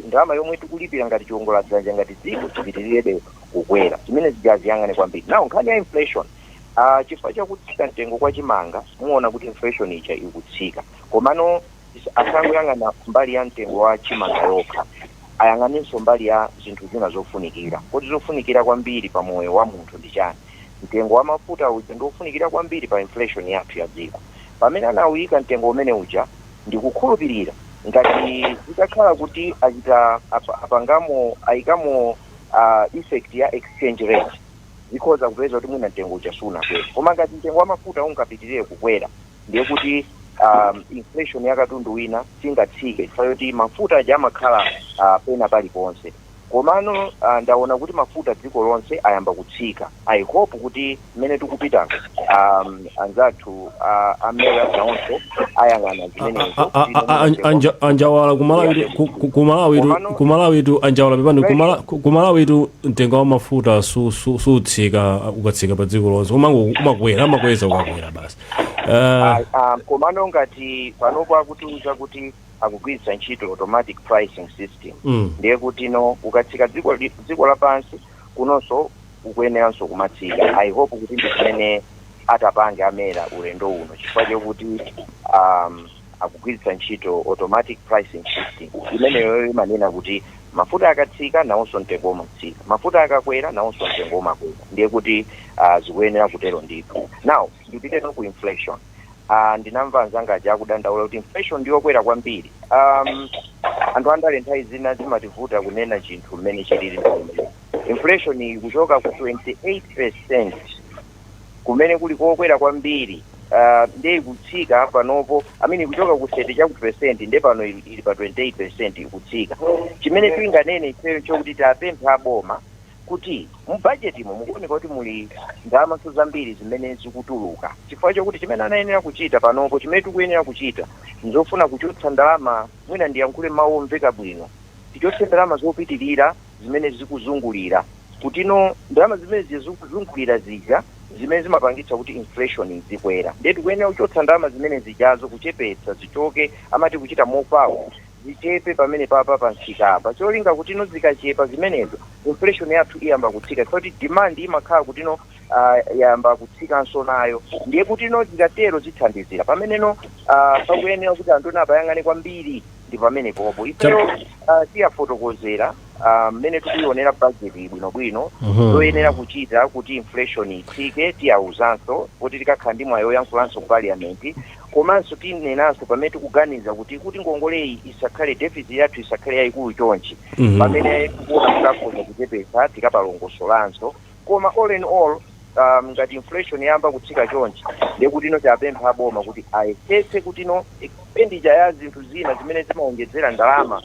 ndalama yomwe tikulipira ngati chiwongoladzanja ngati dziko, chipitirirabe kukwera. Zimene zijaziyang'ane kwambiri. Now nkhani ya inflation, chifukwa chakutsika mtengo kwa chimanga, muona kuti inflation ija ikutsika. Komano asangoyang'ana mbali ya mtengo wa chimanga yokha, ayang'anenso mbali ya zinthu zina zofunikira. Kodi zofunikira kwambiri pa moyo wa munthu ndi chani? Mtengo wa mafuta uja ndiofunikira kwambiri pa inflation yathu ya dziko. Pamene anawuyika mtengo umene uja, ndikukhulupirira ngati zitakhala kuti achita apangamo, ayikamo effect ya exchange rate, zikhoza kupeza kuti mwina mtengo uja sunakwere. Koma ngati mtengo wa mafuta ungapitirire kukwera, ndiye kuti inflation ya katundu wina singatsike, chifukwa choti mafuta aja amakhala pena paliponse. Komano ndaona kuti mafuta dziko lonse ayamba kutsika. I hope kuti mmene tikupitako, anzathu amene nawonso ayang'ana zimenezo.
Anjawala, kumalawitu, Anjawala, pepani, kumalawitu mtengo wa mafuta sutsika ukatsika pa dziko lonse, umakwera, amakweza ukakwera basi.
Komano ngati panopo akutiuza kuti Akugwiritsa ntchito automatic pricing system. Ndiye kuti no, ukatsika dziko lapansi, kunonso ukuyeneranso kumatsika. I hope kuti ndi zimene atapange a MERA ulendo uno, chifukwa chokuti akugwiritsa ntchito automatic pricing system imeneyo imanena kuti mafuta akatsika, nawonso mtengo umatsika, mafuta akakwera, nawonso mtengo umakwera. Ndiye kuti zikuyenera kutero ndithu. Now ndipiteno ku inflation. Ndinamva anzanga aja akudandaula kuti inflation ndiyokwera kwambiri. Anthu andale nthawi zina zimativuta kunena chinthu mmene chilili nthawi imeneyo. Inflation iyi kuchoka ku 28%, kumene kuli kokwera kwambiri, ndiye ikutsika panopo, I mean, ikuchoka ku 30 chaku percent, ndiye pano ili pa 28%, ikutsika. Chimene tinganene ifeyo chokuti tapempha aboma kuti mu budgetimo mukuoneka kuti muli ndalama zambiri zimene zikutuluka, chifukwa chokuti chimene anayenera kuchita panopo, chimene tikuyenera kuchita, nzofuna kuchotsa ndalama. Mwina ndiyankhule mawu omveka bwino: tichotse ndalama zopitirira zimene zikuzungulira, kutino ndalama zimene zikuzungulira zija zimene zimapangitsa kuti inflation izikwera. Ndiye tikuyenera kuchotsa ndalama zimene zijazo, kuchepetsa, zichoke, amati kuchita mopawo, zichepe pamene papa pamsikapa, cholinga kutino zikachepa zimenezo, inflation yathu iyamba kutsika, chifukwa kuti demand imakhala kutino yamba kutsikanso nayo. Ndiye kutino zikatero zithandizira pameneno. Pakuyenera kuti anthu apayang'ane kwambiri ndi pamene popo. Ifeyo tiyafotokozera mmene tikuyionera budget bwinobwino, zoyenera kuchita kuti inflation itsike. Tiyawuzanso kuti tikakhala ndi mwayi oyankhulanso ku parliament, komanso tinenanso pamene tikuganiza kuti ngongoleyi isakhale, deficit yathu isakhale yayikulu chonchi, pamene tikuona kuti akhoza kuchepetsa, tikapalongosolanso. Koma all in all, ngati inflation yamba kutsika chonchi, ndiye kuti ino chapempha aboma kuti ayesetse kuti ino expenditure ya zinthu zina zimene zimaonjezera ndalama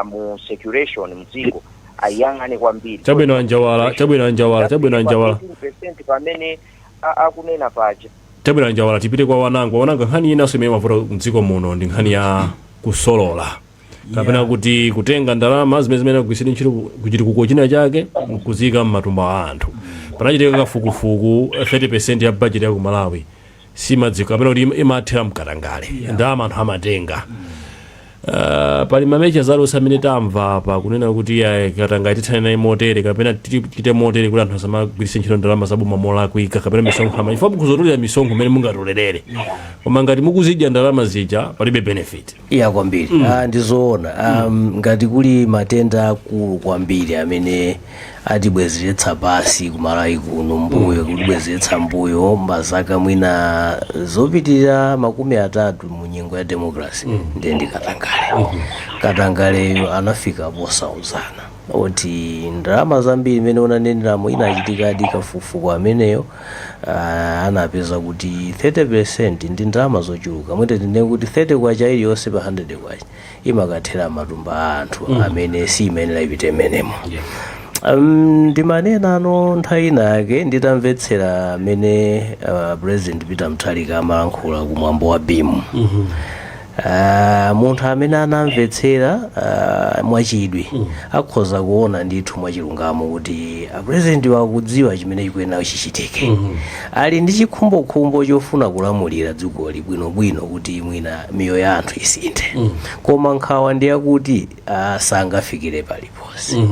mu circulation mdziko ayang'ane kwambiri.
Chabwino, Anjawala, chabwino, Anjawala, chabwino, Anjawala.
18% pamene akunena paja.
Chabwino, Anjawala, tipite kwa Wanangwa. Wanangwa, nkhani inanso imene imavuta mdziko muno ndi nkhani ya kusolola kapena kuti kutenga ndalama zimene kugwiritsidwa ntchito kuchitukuko china chake kuzika m'matumba a anthu. Panachitika kafukufuku, 30% ya budget ya ku Malawi simadziko kapena kuti imathera mkatangale, ndalama anthu amatenga. Pali ma measures alonse amene tamva apa kunena kuti katangale tithane naye motere kapena tichite motere kuti anthu asamagwiritse ntchito ndalama zaboma molakwika kapena misonkho ama ifo mukuzotolera misonkho imene mungatolerere, koma ngati mukuzidya ndalama zija, palibe benefit.
Iya, kwambiri. Ah, ndizoona. Ngati kuli matenda akulu kwambiri amene atibwezeretsa pasi kumalawi kuno mbuyo, kutibwezeretsa mbuyo mazaka mwina zopitirira 30 mu nyengo ya democracy, ndiye ndi katangale. Katangaleyo anafika posauzana oti ndalama zambiri imene unaneneramo inachitikadi kafukufuku ameneyo, anapeza kuti 30% ndi ndalama zochuluka. Mwite tinene kuti 30 kwacha iliyonse pa 100 kwacha imakathera matumba a anthu amene siyimenera ipite imenemo. Ndimanena ano nthawi inake nditamvetsera amene President Peter Mutharika amalankhula kumwambo wa BEAM. Munthu amene anamvetsera mwachidwi akhoza kuona ndithu mwachilungamo kuti apresident wakudziwa chimene chikuyenera chichitike, ali ndi chikhumbokhumbo chofuna kulamulira dzikoli bwinobwino kuti mwina miyoyo ya anthu isinthe. Koma nkhawa ndi yakuti sangafikire paliponse.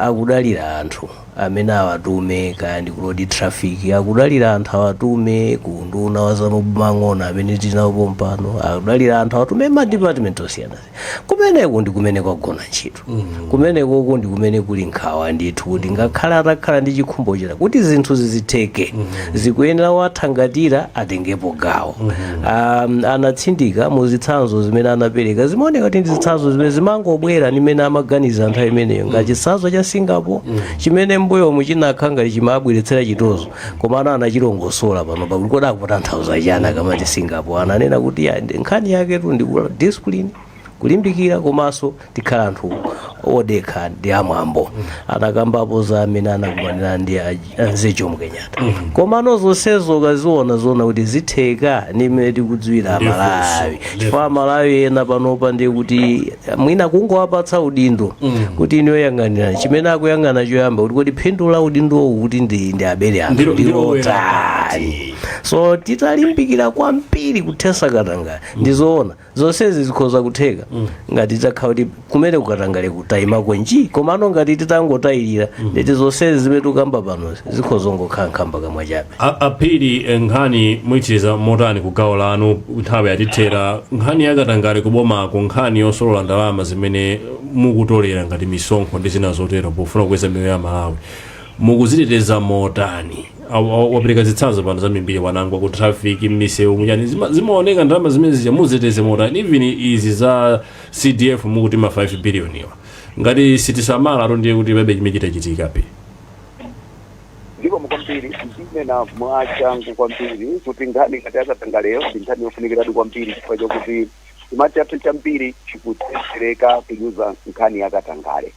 Akudalira anthu amene awatume, kaya ndi ku road traffic, akudalira anthu awatume ku nduna wa zamang'ono amene tinawo pompano, akudalira anthu awatume ma department osiyanasiyana. Kumeneko ndi kumene kwagona ntchito, kumenekoko ndi kumene kuli nkhawa ndithu, kuti ngakhale atakhala ndi chikhumbo chita kuti zinthu zizitheke, zikuyenera wathangatira atengepo gawo. Anatsindika mu zitsanzo zimene anapereka, zimaoneka kuti ndi zitsanzo zimene zimangobwera nimene amaganiza nthawi imeneyo, ngati chitsanzo cha Singapore chimene mbuyomu chinakhala ngati chimabweretsera chitozo, koma ana anachilongosola pano pakuti kodi akutanthauza chani akamati Singapore. Ananena kuti ya, nkhani yake tu ndi discipline, kulimbikira, komanso tikhala anthu odekha ndi amwambo. Anakambapo za amene anakumanira ndi anze Jomo Kenyatta. Komano zonsezo ukaziona zona kuti zitheka ndi imene tikudziwira Amalawi, chifukwa Amalawi ena panopa ndiye kuti mwina kungowapatsa udindo kuti iniyo yang'anira, chimene akuyang'ana choyamba kuti kodi phindu la udindowu kuti ndi abere anthu
Ndilo
ndilotani. Ndani? So titalimbikira kwambiri kuthesa katangale, ndizoona zonsezi zikhoza kutheka ngati titakhala kuti kumene kukatangale kutayimako nji. Komano ngati titangotayirira, nditi zonsezi zimene tikukamba panozi zikhoza ngokhala nkhamba kamwa chabe.
Aphiri, nkhani muyichiriza motani ku gawo lanu? Nthawi yatithera. Nkhani yakatangale kubomako, nkhani yosolola ndalama zimene mukutolera ngati misonkho ndi zina zotero pofuna kukweza miyoyo ya Malawi, mukuziteteza motani? Wapereka zitsanzo pano zambiri wanangwa ku traffic, m'misewu muchani, zimaoneka ndalama zimene zija, muziteteze motani? Even izi za CDF mukuti ma 5 billion iwa, ngati sitisamala ato ndiye kuti palibe chimene chitachitika pe.
Zikomo kwambiri. Ndinena mwachangu kwambiri kuti nkhani ngati yakatangaleyo ndi nkhani yofunikiradi kwambiri, chifukwa chokuti chuma chathu chambiri chikutsetsereka kunyuza nkhani yakatangale.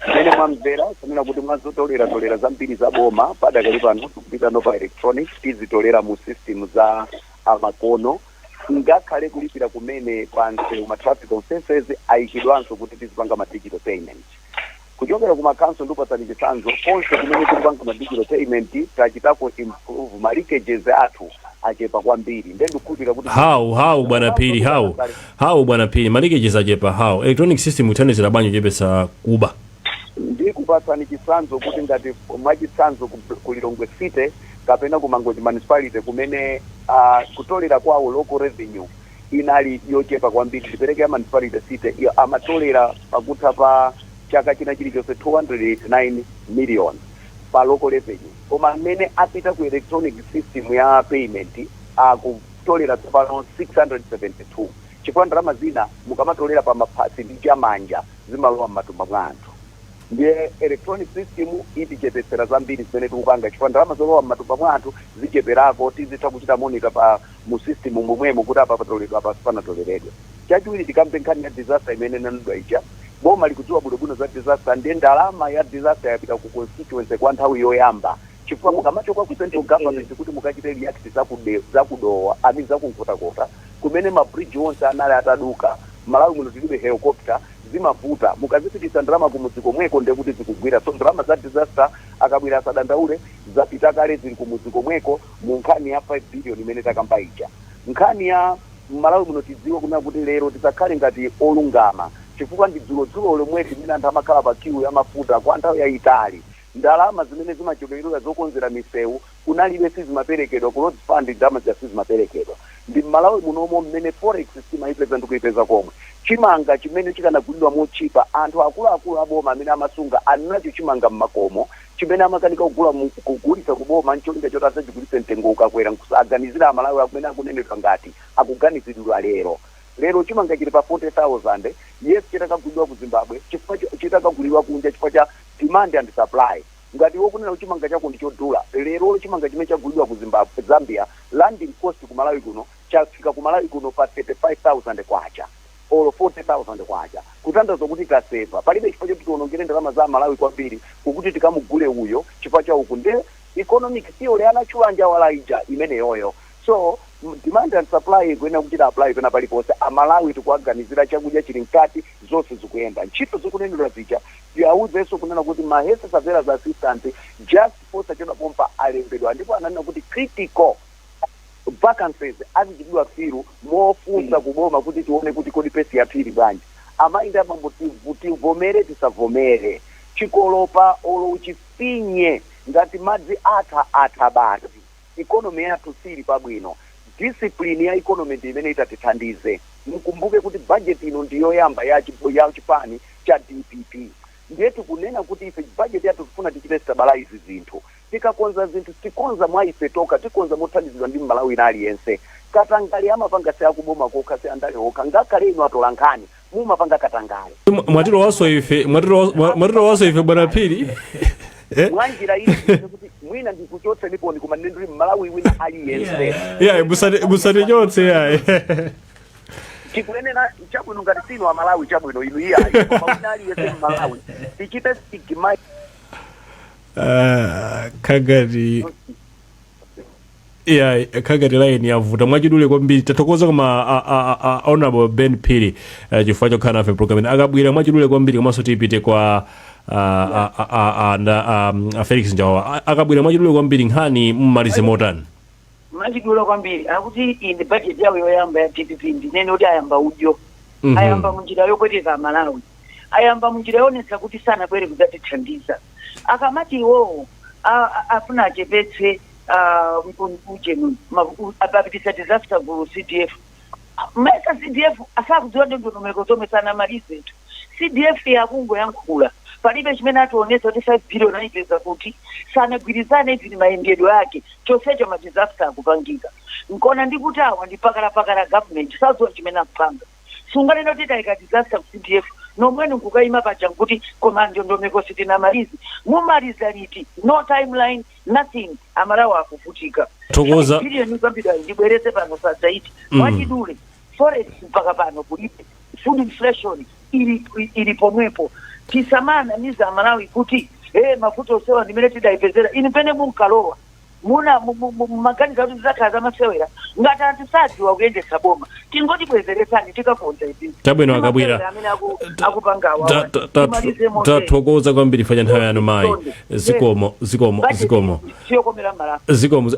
Mmene mwamvera kunena kuti mwazotolera tolera zambiri za boma, padakali pano tikupita no pa electronic, tizitolera mu system za amakono. Ngakhale kulipira kumene pa msewu, ma traffic offenses ayikidwanso kuti tizipanga ma digital payment kuchokera ku makanso. Ndikupatsani chitsanzo, konse kumene tikupanga ma digital payment tachitako improve, ma leakages athu achepa kwambiri. Nde ndikukhulupirira kuti
How, bwana Phiri? How, bwana Phiri? Ma leakages achepa how? Electronic system ithandizira bwanji kuchepetsa kuba?
Ndikupatsani chitsanzo kuti ngati mwachitsanzo ku Lilongwe City kapena ku Mangochi Municipality, kumene kutolera kwawo local revenue inali yochepa kwambiri. Ndipereke ya municipality city iyo, amatolera pakutha pa chaka china chilichonse 289 million pa local revenue, koma mmene apita ku electronic system ya payment akutolera tsopano 672, chifukwa ndalama zina mukamatolera pa maphasi ndi chamanja zimalowa m'matumba mwa anthu. Ndiye electronic system itichepetsera zambiri zimene tikupanga, chifukwa ndalama zolowa m'matumba mwa anthu zicheperako. Tizitha kuchita monitor pa mu system momwemo kuti apa patoledwa, apa sipanatoleredwe. Chachiwiri, tikamve nkhani ya disaster imene inanudwa ija. Boma likudziwa bwinobwino za disaster, ndiye ndalama ya disaster yapita ku constituency kwa nthawi yoyamba, chifukwa mukamachoka ku central government kuti mukachite react zakudowa ami zakunkhotakota kumene ma bridge onse anali ataduka, Malawi muno tilibe helicopter, zimavuta. Mukazipitisa ndalama kumudzi komweko ndekuti zikugwira. So ndalama za disaster, akabwera asadandaule, zapita kale, zili kumudzi komweko mu nkhani ya 5 billion imene takamba ija. Nkhani ya Malawi muno, tidziwe kunena kuti lero tisakhale ngati olungama, chifukwa ndi dzulodzulo lomwe limene anthu amakhala pa queue ya mafuta kwa nthawi yayitali. Ndalama zimene zimachokeredwa zokonzera misewu kunalibe, sizimaperekedwa ku roads fund, ndalama zija sizimaperekedwa. Ndi Mmalawi munomo mmene forex simayipeza ndikuyipeza komwe. Chimanga chimene chikanagulidwa mochipa, anthu akuluakulu aboma amene amasunga anacho chimanga mmakomo chimene amakanika kugula kugulitsa kuboma ncholinga choti asachigulitse mtengo ukakwera, nkusaganizira Amalawi amene akunenedwa ngati akuganiziridwa lero. Lero chimanga chili pa 40,000. Yes, chitakagulidwa ku Zimbabwe, chifukwa chitakagulidwa kunja, chifukwa cha demand and supply. Ngati wokunena kuti chimanga chako ndi chodula lero, chimanga chimene chagulidwa ku Zimbabwe, Zambia, landing cost ku Malawi kuno, chafika ku Malawi kuno pa 35,000 kwacha olo 40,000 kwacha, kutanthauza kuti taseva. Palibe chifukwa choti tiwonongere ndalama za Malawi kwambiri kukuti tikamugule uyo chifukwa cha uku. Nde economic theory anachula Njawala ija imeneyoyo. So demand and supply ikuyenera kuchita apply pena paliponse. Amalawi tikuwaganizira, chakudya chili mkati, zonse zikuyenda. Ntchito zikunenedwa zija, tiawuzenso kunena kuti ma health surveillance assistant just posachedwa pompa alembedwa, ndipo ananena kuti critical vacancies azichitidwa fill mofunsa kuboma kuti tione kuti kodi pace yathu ili bwanji. Amayi ndi abambo, tivomere tisavomere, chikolopa olo uchifinye ngati madzi atha, atha basi. Economy yathu sili pabwino. Discipline ya economy ndi imene itatithandize. Mukumbuke kuti budget ino ndiyoyamba ya chipani cha DPP. Ndiye tikunena kuti ife budget yathu tifuna tichite stabilize zinthu. Tikakonza zinthu, tikonza mwa ife toka, tikonza mothandizidwa ndi Mmalawi ina aliyense. Katangale amapanga si akuboma kokha, si andale okha, ngakhale inu atola nkhani mumapanga katangale.
Mwatilowanso ife, mwatilowanso ife, bwana Phiri, eh?
Mwanjira ili kuti mwina ndikuchotseniponi, koma ndili Mmalawi wina aliyense.
Yayi, musatichotse, yayi.
Tikuyenera chabwino ngati sinu Amalawi, chabwino inu iyayi, koma wina aliyense Mmalawi tichite stigma.
Ah, kagati yeah, kagati line yavuta. Mwachidule kwambiri, tathokoza koma Honorable Ben Phiri chifukwa chokhala nafe program ino. Akabwera, mwachidule kwambiri, komanso tipite kwa Felix Njawawa. Akabwera, mwachidule kwambiri, nkhani mmalize motani?
Mwachidule kwambiri, akuti iyi ndi budget yawo yoyamba ya DPP. Ndinene kuti ayamba udyo. Ayamba munjira yopweteka Malawi, ayamba munjira yoonetsa kuti sanabwere kudzatithandiza. Akamati iwowo afuna achepetse ujenu, apapitisa disaster ku CDF, maika CDF asakudziwa ndi ndondomeko zomwe sanamalizetu. CDF yakungoyankhula, palibe chimene ationetsa kuti 5 billion ayipeza kuti. Sanagwirizane even mayendedwe ake, chonsecho ma disaster akupangika. Nkona ndikuti awa ndi pakalapakala government, sadziwa chimene akupanga. Sunganena kuti tayika disaster ku CDF, nomwene nkukayima paja nkuti koma ndondomeko sitinamalize. Mumaliza liti? No timeline, nothing. Amalawi akuvutika.
Thokoza.
Billion kwambiri ndibwereze pano sadzaiti. Mwachidule, forex mpaka pano kulibe, food inflation ili pomwepo. Tisamanamiza Amalawi kuti mavuto osewa ndimene tidayipezera. Inu pene munkalowa muna maganiza kuti zizakhala zamasewera? Ngati anthu sadziwa kuyendetsa boma, tingotibwezeretsani tikakonza izizi.
Chabwino, akabwera.
Amene akupangawa.
Tathokoza kwambiri fanya nthawi yanu, mayi. Zikomo, zikomo, zikomo.
Siyokomera Malawi.
Zikomo.